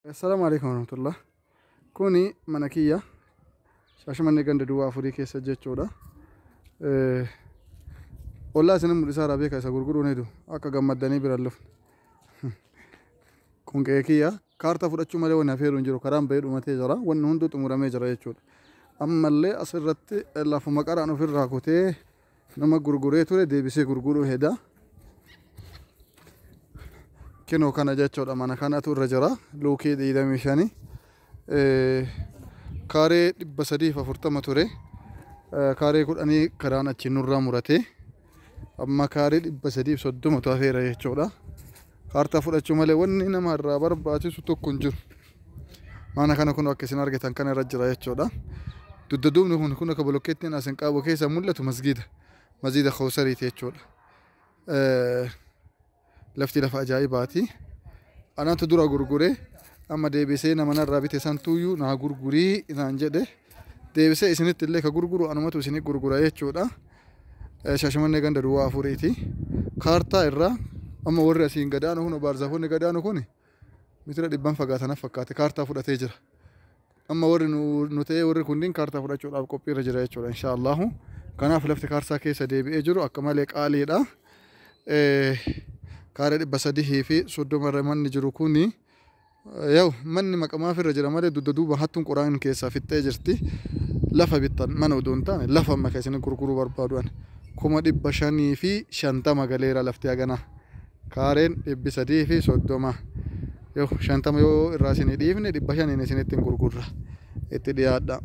Assalaamu alaikum warahmatullah. Kuni mana kiyya Shaashamannee ganda duwwaa afurii keessa jechuudha. Ollaa isin mul'isaa irraa beeka isa gurguruun hedu akka gammaddanii biraan lufne. Kun qe'ee kiyya kaartaa fudhachuu malee wanni hafeeru hin jiru, karaan bahee dhumatee jira, wanni hunduu xumuramee jira jechuudha. Ammallee asirratti lafuma qaraan ofirraa kutee nama gurguree ture deebisee gurguruu heda. Kinoo kana jechuudha, mana kanatu irra jira, luukii 25, kaaree 340 ture, kaaree 10 karaan achi nurraa murate, amma kaaree 330tu hafeera jechuudha. Kaartaa fudhachuu malee wanni nama irraa barbaachisu tokko hin jiru. Mana kana kun akka isin argitan kana irra jira jechuudha. Dugda duubni kun akka bolokkeettiin asin qabu keessa mul'atu masgiida. Masgiida Kawsariiti jechuudha. Lafti lafa ajaa'ibaati. Anatu dura gurgure, amma deebisee nama narraa bite santuuyyuu naa gurgurii naan jedhe, deebisee isinitti illee ka gurguru anumatu isinii gurgura jechuudha. Shaashamannee ganda duwwaa afuriiti. Kaartaa irraa amma warri asiin gadaanu kun, baarzaafonni gadaanu kun mitira dhibban fagaatanaaf fakkaate kaartaa fudhatee jira. Amma warri nu ta'ee warri kunniin kaartaa fudhachuudhaaf qophiirra jira jechuudha inshaallahu. Kanaaf lafti kaartaa keessa deebi'ee jiru akka malee qaaliidha. Kaaree 330 irra manni jiru kuni, yaw, manni maqamaaf irra jira malee dugda duuba hattuun qoraan keessaa fixxee jirti. Lafa bittan, mana odoo hin taane lafa amma kan isin gurguruu barbaadu ani. 550,000 galeera lafti haganaa. Kaareen 330. Yoo 50 yoo irraa isinii dhiifne 500n isinitti hin gurgurra. Itti dhiyaadha.